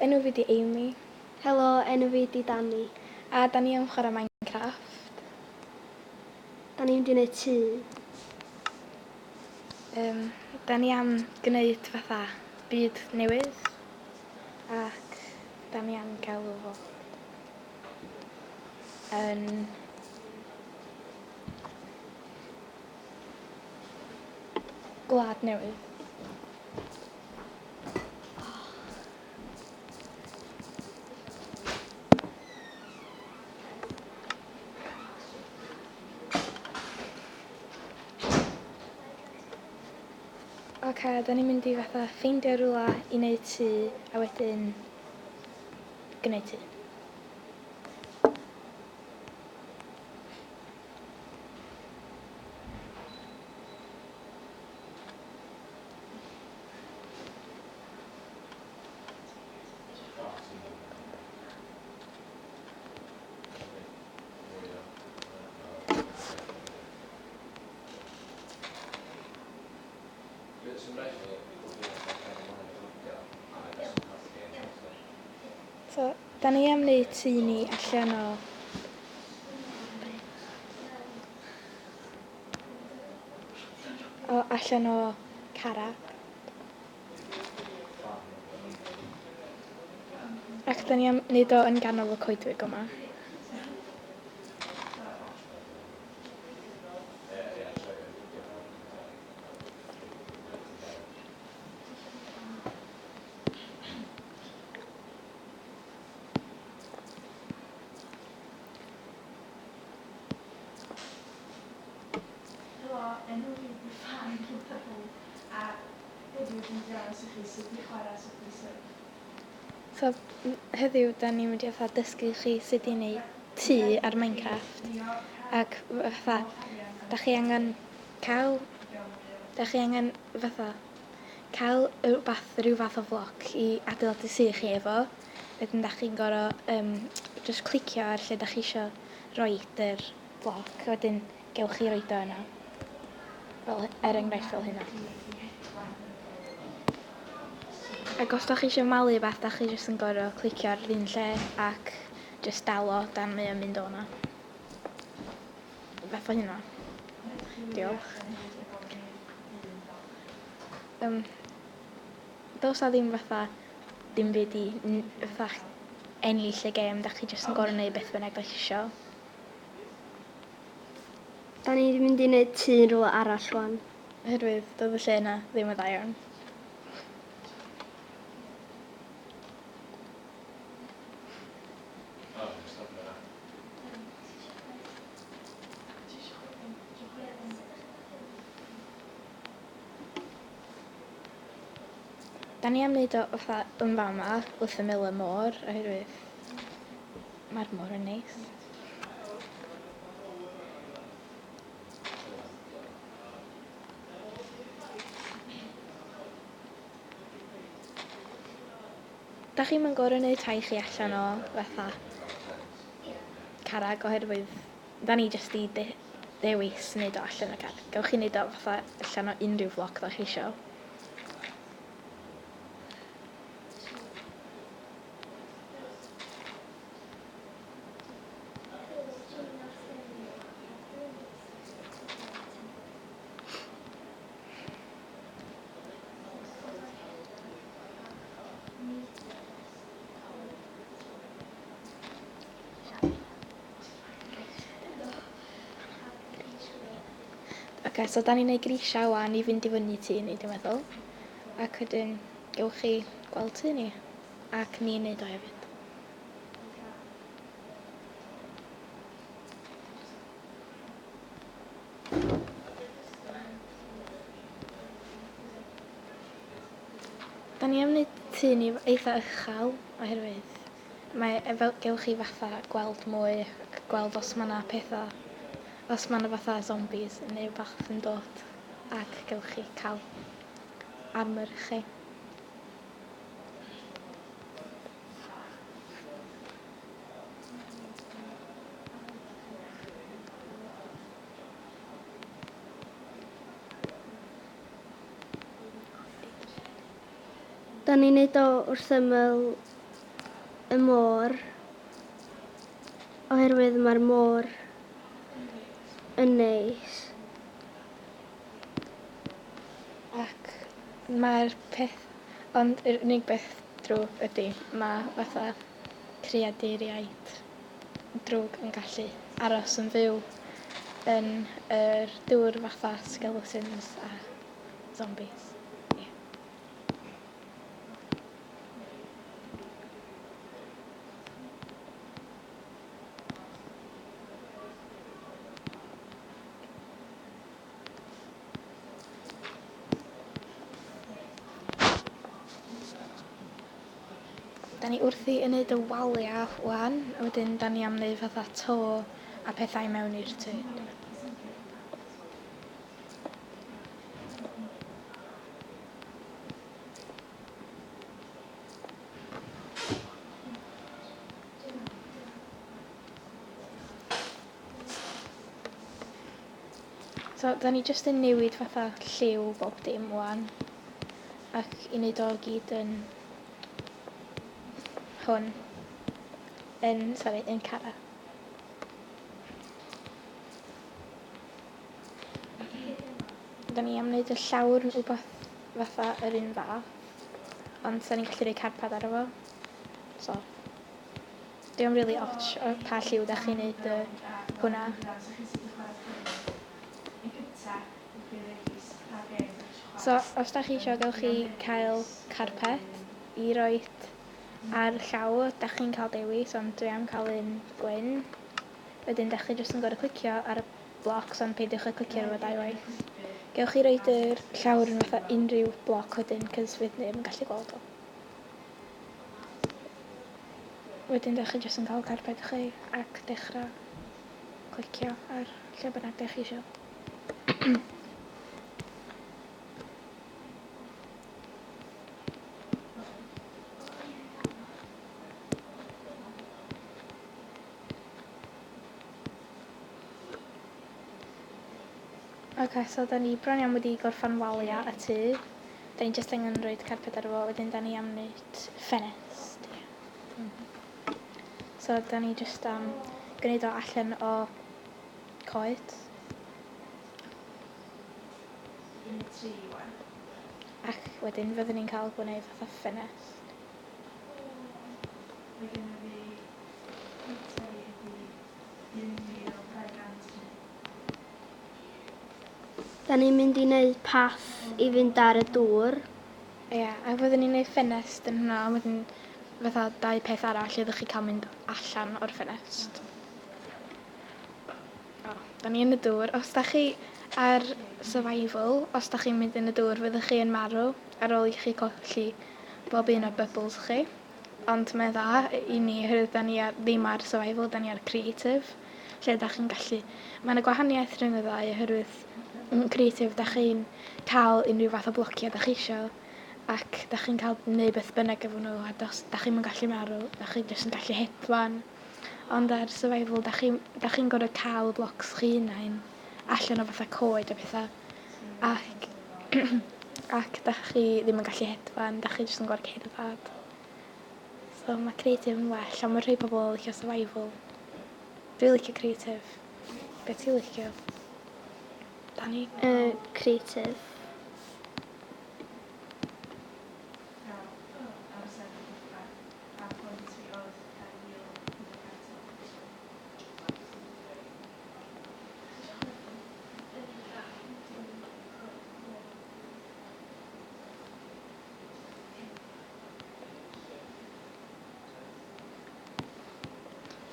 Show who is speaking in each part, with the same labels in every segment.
Speaker 1: enw fi 'di Amy.
Speaker 2: Helo, enw fi 'di Danny.
Speaker 1: A da ni am chwarae Minecraft.
Speaker 2: Da ni'n mynd i wneud tŷ.
Speaker 1: Da ni am gwneud fatha byd newydd. Ac da ni am galw fo yn gwlad newydd. Oce, da ni'n mynd i fatha ffeindio rhywle i wneud tŷ a wedyn gwneud tŷ. So, da ni am wneud tŷ ni allan o allan o carreg. Ac da ni am wneud o yn ganol y coedwig yma.
Speaker 3: Helo, enw fi 'di Fan a heddiw dwi'n mynd i ddangos i chi sut i chwarae Subway Surf.
Speaker 1: So, heddiw da ni'n mynd i fatha dysgu chi sut i wneud tŷ ar Minecraft. Ac fatha, da chi angen cael, da chi angen fatha cael rhywbeth, rhyw fath o floc i adeiladu tŷ chi efo. Wedyn da chi'n gorfod just clicio ar lle da chi isio roid yr bloc, a wedyn gewch chi roid o yna. Fel, er enghraifft fel hynna. Ac os da chi eisiau malu beth, da chi jyst yn gorfod clicio ar yr un lle ac jyst dal o dan mae o'n mynd o yna. Fath o hynna. Diolch. Does 'na ddim fatha dim byd i fatha ennill y gêm, da chi jyst yn gorfod neud beth bynnag da chi isio.
Speaker 2: Da ni'n mynd i wneud tŷ yn rhywle arall rwan.
Speaker 1: Oherwydd doedd y lle yna ddim yn dda iawn. Da ni am wneud o fatha yn fama, wrth ymyl y môr, oherwydd mae'r môr yn neis. Da chi'm yn gorfod wneud tai chi allan o fatha carreg oherwydd da ni jyst 'di dewis wneud o allan o carreg. Gewch chi wneud o fatha allan o unrhyw floc da chi isio. Oce, so da ni'n neud grisiau wan i fynd i fyny tŷ ni, dwi'n meddwl. Ac wedyn gewch chi gweld tŷ ni. Ac ni'n neud o hefyd. Da ni am wneud tŷ ni eitha uchel oherwydd mae e fel gewch chi fatha gweld mwy ac gweld os mae 'na pethau, os mae 'na fatha zombies neu wbath yn dod ac gewch chi cael armor chi.
Speaker 2: Da ni'n neud o wrth ymyl y môr oherwydd mae'r môr yn neis.
Speaker 1: Ac mae'r peth, ond yr unig beth drwg ydy mae fatha creaduriaid drwg yn gallu aros yn fyw yn yr dŵr fatha skeletons a zombies. Ie. Da ni wrthi yn neud y waliau wan, a wedyn da ni am wneud fatha to a pethau mewn i'r tŷ. So, da ni jyst yn newid fatha lliw bob dim wan, ac i wneud o gyd yn hwn, yn, sorry, yn cara. Da ni am wneud y llawr yn rhywbeth fatha yr un fath, ond da ni'n gallu rhoi carpad ar efo. So, dio'm rili ots o pa lliw da chi'n neud y hwnna. So, os da chi isio, gewch chi cael carpet i roid ar llawr. Da chi'n cael dewis, ond dwi am cael un gwyn. Wedyn, da chi jyst yn gorfod clicio ar y blocs, ond peidiwch â clicio ar efo dau waith. Gewch chi roid yr llawr yn fatha unrhyw bloc wedyn, cos fydd neb yn gallu gweld o. Wedyn, da chi jyst yn cael carpet chi ac dechrau clicio ar lle bynnag da chi isio. Ok, so da ni bron iawn wedi gorffan waliau y tŷ. Da ni jyst angen rhoi carpet ar fo, wedyn da ni am wneud ffenest. Ie. So da ni jyst am gwneud o allan o coed.
Speaker 3: 13 wan.
Speaker 1: Ac wedyn fyddwn ni'n cael gwneud fatha ffenest.
Speaker 3: Mae gennym fi pwyntiau ydi 1,205.
Speaker 2: Da ni'n mynd i wneud path i fynd ar y dŵr.
Speaker 1: Ie, a fyddwn ni'n gwneud ffenest yn hwnna, a wedyn fatha dau peth arall iddo chi cael mynd allan o'r ffenest. O, da ni yn y dŵr. Os da chi ar survival, os da chi'n mynd yn y dŵr, fyddwch chi yn marw ar ôl i chi colli bob un o bubbles chi. Ond mae'n dda i ni, oherwydd da ni ar, ddim ar survival, da ni ar creative, lle da chi'n gallu. Mae yna gwahaniaeth rhwng y ddau, oherwydd yn creative, da chi'n cael unrhyw fath o blociau da chi isio, ac da chi'n cael neud beth bynnag efo nhw, a da chi'm yn gallu marw, da chi jyst yn gallu hedfan. Ond ar survival, da chi'n gorfod cael y blocs chi hunain allan o fatha coed a pethau. Ac da chi ddim yn gallu hedfan, da chi jyst yn gorfod cerdded. So mae creative yn well, ond mae rhai pobl yn licio survival. Dwi'n licio creative. Be ti'n licio? Dani?
Speaker 2: Creative.
Speaker 3: Iawn, amser i ddechrau. A pwynt fi oedd 2,105.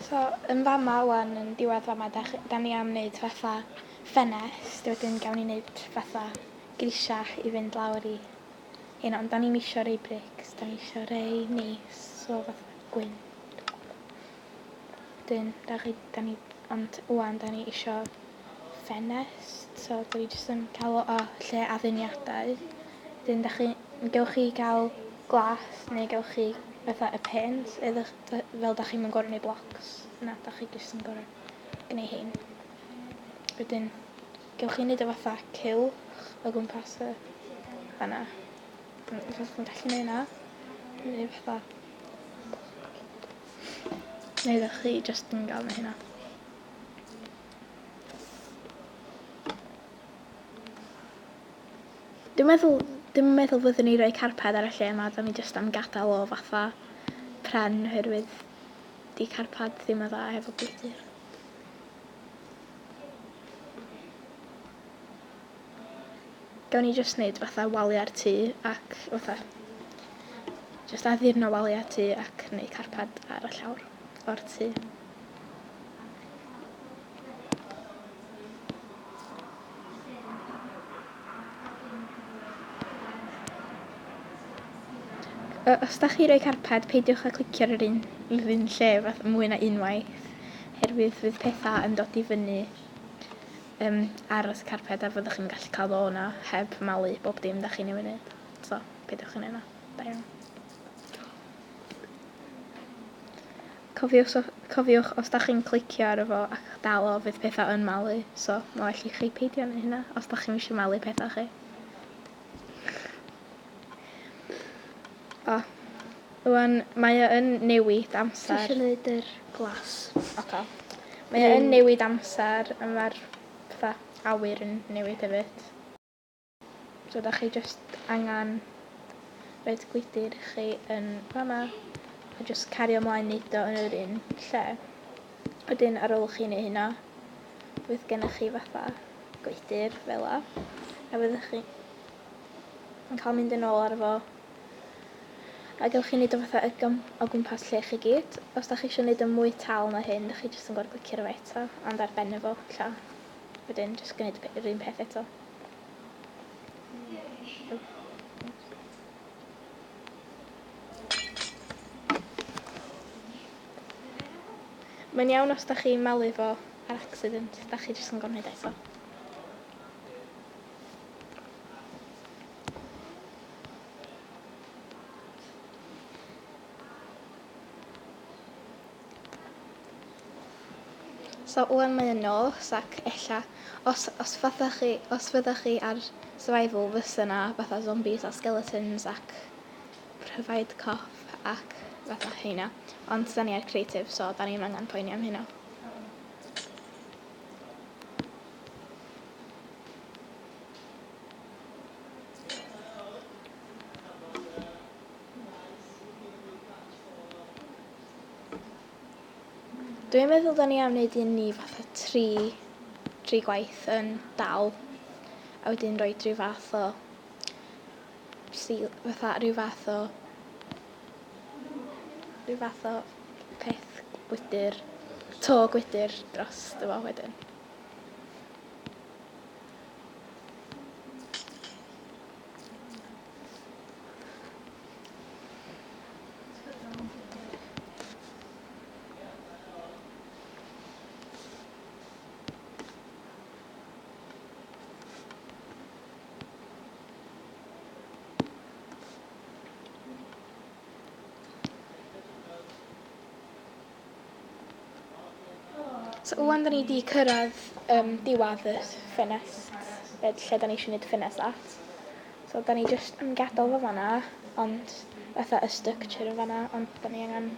Speaker 1: So, yn fama wan, yn diwedd fama, da ni am wneud fatha ffenest, wedyn gawn ni wneud fatha grisia i fynd lawr i hyn, ond da ni'm isio rei brics, da ni isio rei neis, so fatha gwyn. Wedyn, da chi, da ni, ond wan da ni isio ffenest, so da ni jyst yn cael o lle adduniadau. Wedyn, gewch chi gael glas, neu gewch chi fatha y paint, fel da chi'm yn gorfod gwneud blocks. Na, da chi jyst yn gorfod gwneud hyn. Wedyn, gewch chi wneud o fatha cylch o gwmpas y fanna. Os chi'n gallu gwneud hynna, neu fatha. Neu ddech chi jyst yn gael neud hynna. Dwi'n meddwl, dwi'n meddwl fyddwn ni rhoi carped ar y lle yma, da ni jyst am gadael o fatha pren oherwydd di carped ddim yn dda efo gwydr. Gawn ni jyst wneud fatha waliau'r tŷ ac fatha jyst addurno waliau tŷ ac wneud carped ar y llawr o'r tŷ. Os da chi roi carped, peidiwch â clicio ar yr un lle fath mwy na unwaith, herwydd fydd pethau yn dod i fyny ar y carped a fyddwch chi'n gallu cael o yna heb malu bob dim da chi'n ei wneud. So, peidiwch yn yna. Da iawn. Cofiwch, os da chi'n clicio ar fo ac dal o, fydd pethau yn malu. So, mae well i chi peidio yn hynna os da chi'n eisiau malu pethau chi. O, rwan, mae o yn newid amser.
Speaker 2: Ti eisiau gwneud yr glas.
Speaker 1: Oce. Mae o yn newid amser, a mae'r fatha awyr yn newid hefyd. So, da chi jyst angen roed gwydr chi yn fama, a jyst cario ymlaen neud o yn yr un lle. Wedyn, ar ôl chi neud hynna, fydd gennych chi fatha gwydr fel 'a, a fyddwch chi yn cael mynd yn ôl ar fo. A gewch chi neud o fatha o gwmpas lle chi gyd. Os da chi eisiau neud o mwy tal na hyn, da chi jyst yn gorfod clicio ar fo eto, ond ar ben efo, lla. Wedyn, jyst gwneud yr un peth eto. Mae'n iawn os da chi'n malu fo ar accident, da chi jyst yn gorfod neud eto. So, wan mae yn nos ac ella, os fyddach chi ar survival fysa na fatha zombies a skeletons ac pryfaid coff ac fatha heina. Ond da ni ar creative, so da ni'n angen poeni am hynna. Dwi'n meddwl da ni am wneud un ni fatha tri gwaith yn dal, a wedyn rhoi rhyw fath o seal, fatha rhyw fath o peth gwydr, to gwydr dros fo wedyn. So wan da ni di cyrraedd diwedd y ffenest, lle da ni eisiau gwneud ffenest at. So da ni jyst yn gadael fo fanna, ond fatha y structure yn fanna, ond da ni angen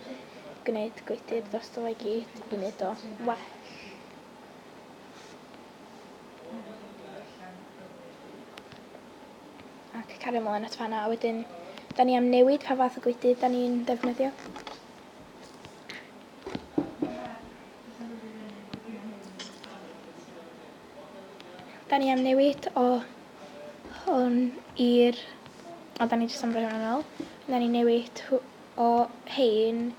Speaker 1: gwneud gwydr dros fo i gyd i wneud o well. Ac cario ymlaen at fanna, a wedyn da ni am newid pa fath o gwydr da ni'n defnyddio. Da ni am newid o hwn i'r... O, da ni jyst am rhoi hwnna nôl. Da ni newid o hein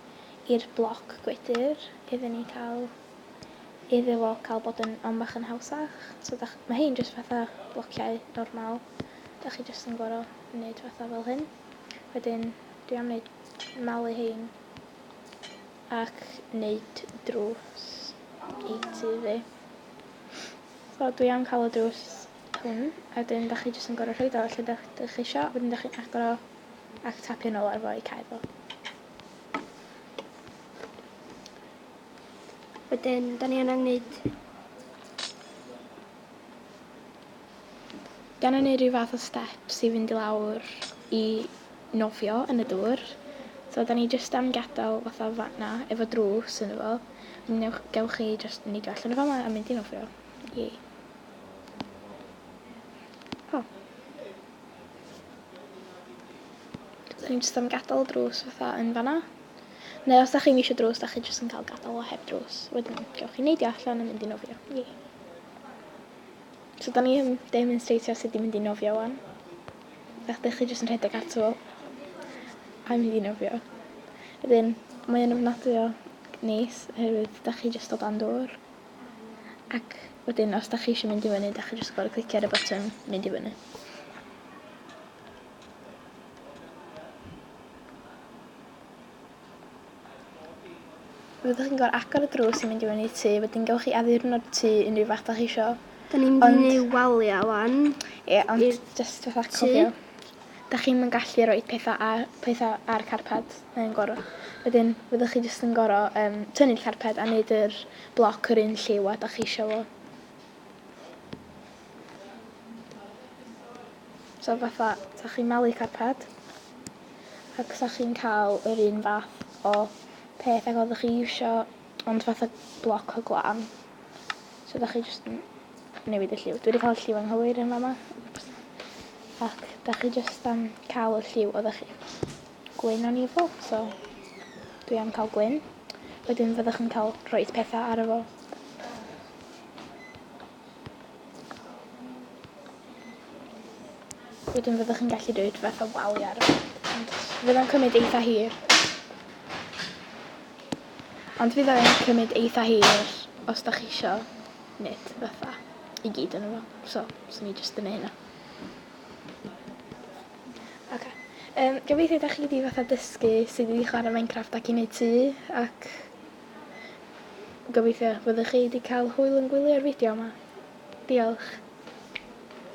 Speaker 1: i'r bloc gwydr iddyn ni cael, iddo fo cael bod yn on bach yn hawsach. So mae hein jyst fatha blociau normal. Da chi jyst yn gorfod wneud fatha fel hyn. Wedyn dwi am wneud malu hein ac wneud drws i tŷ fi. So dwi am cael y drws hwn, a wedyn da chi jyst yn gorfod rhoid o lle da chi isio, wedyn da chi'n agor o ac tapio nôl ar fo i cau fo.
Speaker 2: Wedyn, da ni angen gwneud...
Speaker 1: Gan yn neud rhyw fath o steps i fynd i lawr i nofio yn y dŵr. So da ni jyst am gadael fatha fan'na efo drws ynddo fo. Newch, gewch chi jyst neidio allan o fama a mynd i nofio. Yay. O. Da ni jyst am gadael y drws fatha yn fan'na. Neu os da chi'n eisiau drws, da chi jyst yn cael gadael o heb drws. Wedyn gewch chi neidio allan a mynd i nofio. Yay. So da ni yn demonstratio sut i mynd i nofio wan. Ydych chi jyst yn rhedeg ato fo a mynd i nofio. Wedyn, mae o'n ofnadwy o neis oherwydd da chi jyst o dan dŵr. Ac wedyn, os da chi eisiau mynd i fyny, da chi jyst gorfod clicio ar y botwm mynd i fyny. Fyddwch chi'n gorfod agor y drws i mynd i fyny i tŷ, wedyn gewch chi addurno'r tŷ unrhyw fath da chi isio.
Speaker 2: Da ni'n mynd i
Speaker 1: Ond-
Speaker 2: wneud waliau wan.
Speaker 1: Ie, ond
Speaker 2: I'r
Speaker 1: jyst fatha
Speaker 2: tŷ.
Speaker 1: cofio. Da chi'm yn gallu rhoi pethau ar carped, mae'n gorfod. Wedyn, fyddwch chi jyst yn gorfod tynnu'r carped a wneud yr bloc yr un lliw a da chi isio fo. So fatha, sa chi'n malu carped, ac sa chi'n cael yr un fath o peth ag oeddech chi isio, ond fatha bloc o glan. So da chi jyst yn newid y lliw. Dwi wedi cael y lliw anghywir yn fama. Oops. Ac da chi jyst am cael y lliw oeddech chi. Gwyn o'n i fo, so dwi am cael gwyn. Wedyn fyddwch yn cael rhoi pethau ar efo. Wedyn fyddwch yn gallu dweud fath o waliau ar efo. Ond fydd o'n cymryd eitha hir. Ond fydd o'n cymryd eitha hir os da chi isio nid fatha i gyd yn efo. So, swn i jyst yn neud hynna. Oce. Gobeithio da chi wedi fatha dysgu sut i chwarae Minecraft ac i wneud tŷ, ac gobeithio fyddwch chi wedi cael hwyl yn gwylio'r fideo yma. Diolch.